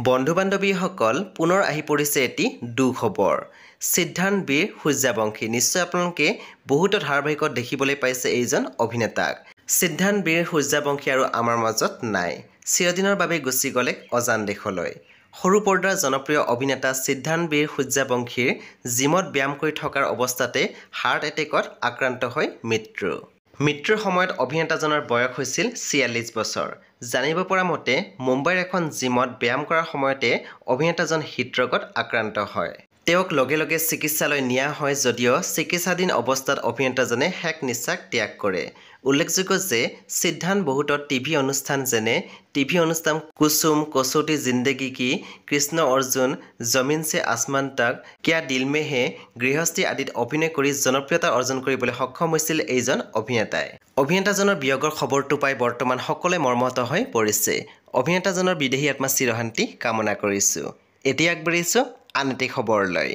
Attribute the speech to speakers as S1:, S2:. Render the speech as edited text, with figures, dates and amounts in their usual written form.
S1: বন্ধু বান্ধৱীসকল, পুনৰ আহি পৰিছে এটি দুখবৰ। সিদ্ধান্ত বীৰ সূৰ্যবংশী, নিশ্চয় আপোনালোকে বহুতো ধাৰাবাহিকত দেখিবলৈ পাইছে এইজন অভিনেতাক। সিদ্ধান্ত বীৰ সূৰ্যবংশী আৰু আমাৰ মাজত নাই, চিৰদিনৰ বাবে গুচি গ'ল এক অজান দেশলৈ। সৰু পৰ্দাৰ জনপ্ৰিয় অভিনেতা সিদ্ধান্ত বীৰ সূৰ্যবংশীৰ জিমত ব্যায়াম কৰি থকাৰ অৱস্থাতে হাৰ্ট এটেকত আক্ৰান্ত হৈ মৃত্যু। মৃত্যুৰ সময়ত অভিনেতাজনৰ বয়স হৈছিল 46 বছৰ। জানিব পৰা মতে মুম্বাইৰ এখন জিমত ব্যায়াম কৰাৰ সময়তে অভিনেতাজন হৃদৰোগত আক্ৰান্ত হয়। তেওঁক লগে লগে চিকিৎসালয় নিয়া হয় যদিও চিকিৎসাধীন অৱস্থাত অভিনেতাজনে শেষ নিশ্বাস ত্যাগ কৰে। উল্লেখযোগ্য যে সিদ্ধান্ত বহুতো টিভি অনুষ্ঠান যেনে টিভি অনুষ্ঠান কুসুম, কচৌটি জিন্দেগী কি, কৃষ্ণ অৰ্জুন, জমিন চে আসমান তাক, ক্যা দিল মে হে, গৃহস্থী আদিত অভিনয় কৰি জনপ্ৰিয়তা অৰ্জন কৰিবলৈ সক্ষম হৈছিল এইজন অভিনেতাই। অভিনেতাজনৰ বিয়োগৰ খবৰটো পাই বৰ্তমান সকলোৱে মৰ্মাহত হৈ পৰিছে। অভিনেতাজনৰ বিদেহী আত্মা চিৰশান্তি কামনা কৰিছোঁ। এতিয়া আগবাঢ়িছোঁ আন এটি খবৰলৈ।